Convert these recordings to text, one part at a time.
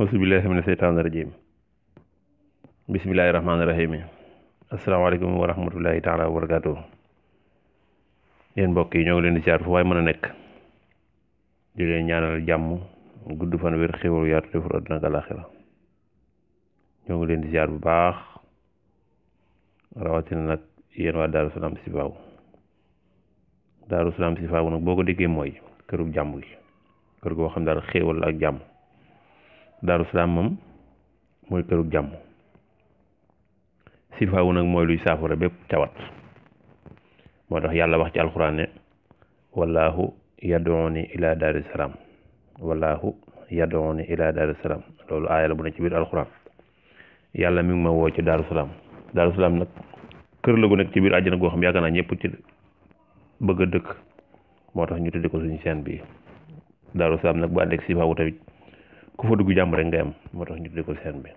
auzubillahi mina seytaani rajim bismillahi rahmaani rahim asalaamaaleykum wa rahmatullahi taala wa barakaatu. Yéen mbokk yi ñoo ngi leen di ziar fu waaye mën a nekk di leen ñaanal jàmm gudd fan wér xéwal yaatu defar àddina ak àllaaxira. ñoo ngi leen di ziar bu baax rawatina nag yéen waa Darou Salam Chifahou. Darou Salam Chifahou nag boo ko déggee mooy këru jàmm gi, kër goo xam daal xéewal ak jàmm. Darou Salam moom mooy këru jàmm. Chifahou nag mooy luy saafara bépp tawat. moo tax yàlla wax ci alxuraan ne wallaahu yad'uni ila Darou Salam, wallaahu yad'uni ila Darou Salam. loolu aaya la bu ne ci biir alxuraan. yàlla mi ngi ma woo ci Darou Salam. Darou Salam nag kër la gu nekk ci biir àjjana goo xam yaakaar naa ñëpp ci bëgg a dëkk, moo tax ñu tudde ko suñu chaîne bi. Darou Salam nag bu ànd ak Chifahou tamit ku fa dugg jàmm rek ngay am, moo tax ñu tudde ko chaîne bi.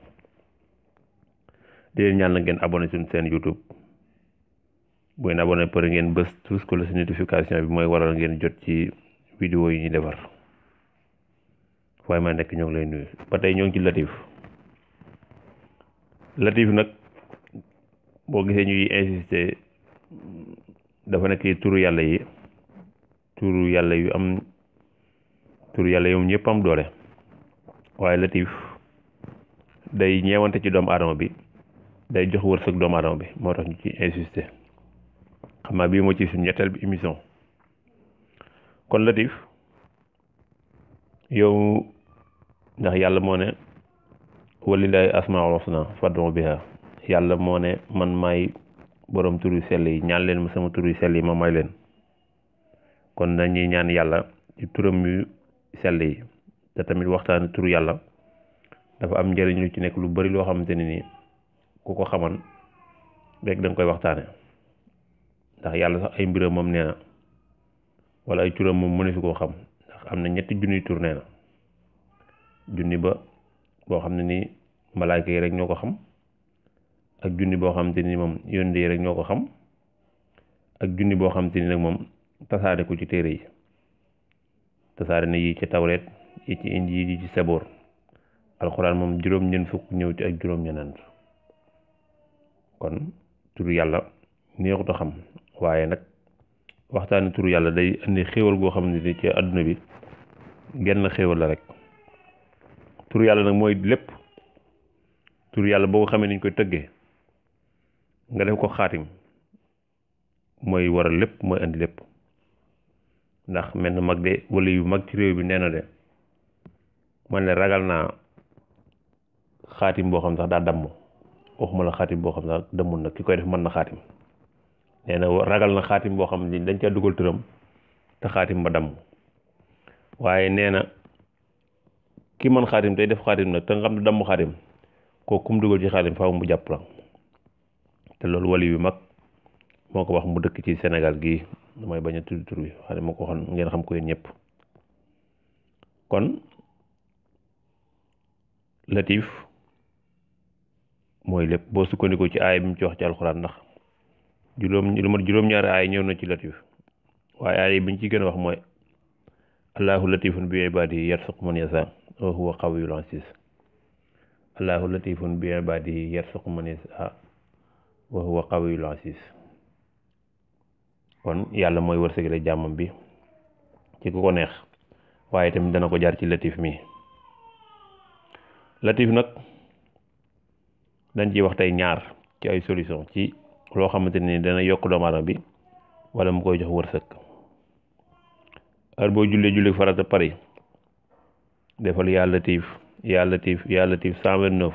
di leen ñaan na ngeen abonné suñu chaîne YouTube. bu ngeen abonné pare ngeen bës tous ko la si notification bi mooy waral ngeen jot ci vidéo yi ñuy defar. waaye ma nekk ñoo ngi lay nuyu. ba tey ñoo ngi ci Latif nag boo gisee ñuy insister dafa nekk turu yàlla yi, turu yàlla yu am, turu yàlla yoom ñëpp am doole. waaye Latif day ñeewante ci doomu aadama bi, day jox wërsëg doomu aadama bi, moo tax ñu ci insister. xam naa bii moo ci suñu ñetteel bi émission. kon Latif yow, ndax yàlla moo ne walillahi asmaul husna fad'u biha. yàlla moo ne man maay borom tur yu sell yi, ñaan leen ma sama tur yu sell yi ma may leen. kon dañuy ñaan yàlla ci turam yu sell yi. te tamit waxtaane turu yàlla dafa am njëriñ lu ci nekk lu bari loo xamante ne nii ku ko xaman rek da nga koy waxtaane. ndax yàlla sax ay mbiram moom nee na, wala ay turam moom mëneesu koo xam, ndax am na 3 junniy tur nee na. junni ba boo xam ne nii malaayka yi rek ñoo ko xam, ak junni boo xamante ni moom yónde yi rek ñoo ko xam, ak junni boo xamante ni nag moom tasaare ko ci téere yi. tasaare na yi ci tawreet, yi ci injiil, yi ci saboor. alxuraan moom juróom-ñeent fukk ñëw ci ak juróom-ñeent. kon turu yàlla neexut a xam, waaye nag waxtaani turu yàlla day indi xéewal goo xam ne ni ci àdduna bi genn xéewal la rek. turu yàlla nag mooy lépp. turu yàlla boo ko xamee ni ñu koy tëggee nga def ko xaatim, mooy waral lépp, mooy indi lépp. ndax mel na mag de wala yu mag ci réew bi nee na de man ne ragal naa xaatim boo xam sax daa damm. waxuma la xaatim boo xam sax dammul nag, ki koy def mën na xaatim. nee na ragal na xaatim boo xam ne dañ caa dugal turam te xaatim ba damm. waaye nee na ki mën xaatim tey def xaatim nag te nga xam ne damm xaatim, kooku kum dugal ci xaatim faaw mu jàpp la. te loolu wali yu mag moo ko wax, mu dëkk ci Sénégal gii, damay bañ a tudd tur bi xam ne moo ko waxoon, ngeen xam ko yéen ñëpp. kon Latif mooy lépp boo sukkandikoo ci aaya bi mu ci wax ci alxuraan, ndax lu mat juróom-ñaari aaya ñëw na ci Latif. waaye aaya bi ñu ci gën a wax mooy allahu latifun bi ibaadihi yarzuqu man yashaa wa huwa qawiyyul aziz. allahu latifun bi ibaadihi yarzuqu man yashaa wa huwa qawiyyul aziz. kon yàlla mooy wërsëgale jàmmam bi ci ku ko neex, waaye tamit dana ko jaar ci Latif mi. Latif nag dañ ciy wax tey ñaar ci ay solution ci loo xamante ni dana yokk doomu aadama bi wala mu koy jox wërsëg. heure boo jullee farata pare defal yaa Latif yaa Latif yaa Latif 129.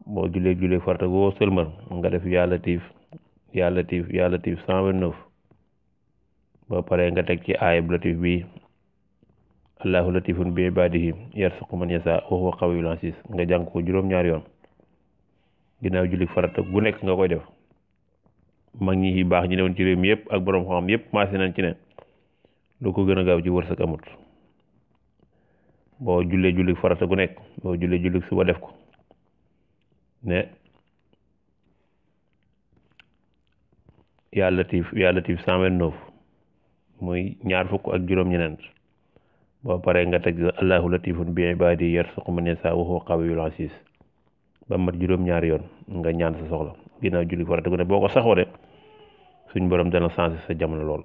boo jullee farata goo sëlmal nga def yaa Latif yaa Latif yaa Latif 129. ba pare nga teg ci aayab Latif bi allahu latifun bi ibaadihi yarzuqu man yashaa wa huwa qawiyyul aziz. nga jàng ko juróom-ñaari yoon ginnaaw julli farata gu nekk nga koy def. mag ñi baax ñi newoon ci réew mi yëpp ak borom xam-xam yëpp maase nañ ci ne lu ko gën a gaaw ci wërsëg amut. boo julli farata gu nekk, boo julli suba def ko ne yaa Latif 129 muy 20 ak juróom-ñeent. boo paree nga teg allahu latifun bi ibadi yarzuqu man yashaa wa huwa qawiyyul aziz ba mat juróom-ñaari yoon nga ñaan sa soxla ginnaaw julli farata gu ne boo ko saxoo de suñ borom dana changé sa jamono lool.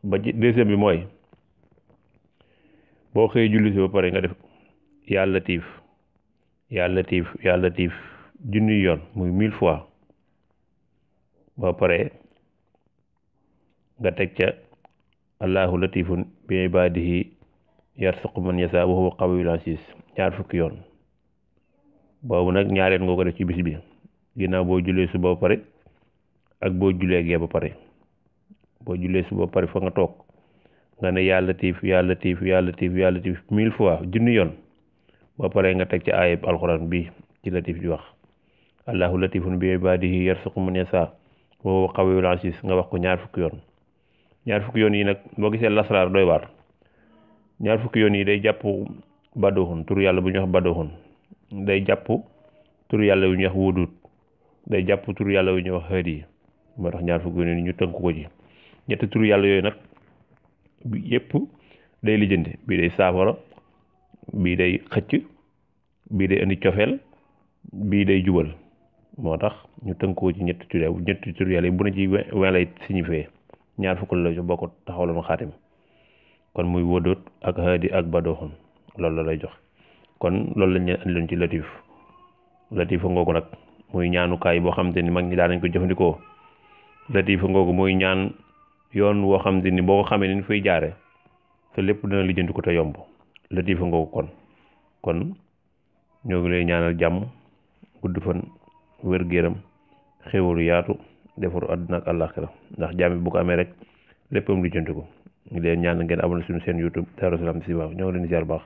ba deuxième bi mooy boo xëyee julli si ba pare nga def yaa latif yaa latif yaa latif junni yoon muy 1000 fois boo paree nga teg ca allahu latifun bi ibadihi yarzuqu man yashaa wa huwa qawiyyul aziz ñaar fukki yoon boobu nag ñaareel nga ko def ci bis bi ginnaaw boo jullee suba ba pare ak boo jullee gee ba pare boo jullee suba ba pare fa nga toog nga ne yaa latif yaa latif yaa latif yaa latif 1000 fois junni yoon ba pare nga teg ci aayab alxuraan bi ci latif di wax allahu latifun bi ibadihi yarzuqu man yashaa wa huwa qawiyyul aziz nga wax ko ñaar fukki yoon. ñaar fukki yoon yi nag boo gisee lasraar doy waar ñaar fukki yoon yi day jàpp badoxun tur yàlla bu ñuy wax badoxun day jàpp tur yàlla yu ñuy wax wudut day jàpp tur yàlla yu ñuy wax xëd yi moo tax ñaar fukki yoon yi ñu tënk ko ci ñetti tur yàlla yooyu nag yépp day lijjanti bii day saafara bii day xëcc bii day indi cofeel bii day jubal moo tax ñu tënk ko ci ñetti tur yàlla yi bu ne ci wen lay signifié ñaar fukk la jox boo ko taxawaloon xaatim kon muy wóodóot ak haadi ak badooxoon loolu la lay jox kon loolu lañ leen andiloon ci latifa ngoogu nag muy ñaanukaay boo xam te ni mag ñi daan nañ ko jëfandikoo latifa ngoogu muy ñaan yoon woo xam te ni boo ko xamee ni ñu fay jaare te lépp dina lijjanti ko te yomb latifa ngoogu kon ñoo ngi lay ñaanal jàmm gudd fan wér-gu-yaram xéwalu yaatu defaru àdduna ak àllaaxira ndax jaam bu ko amee rek léppam lijjanti ko ñu leen ñaan ngeen abonné suñu seen YouTube Darou Salam Chifahou ñoo ngi leen di ziar baax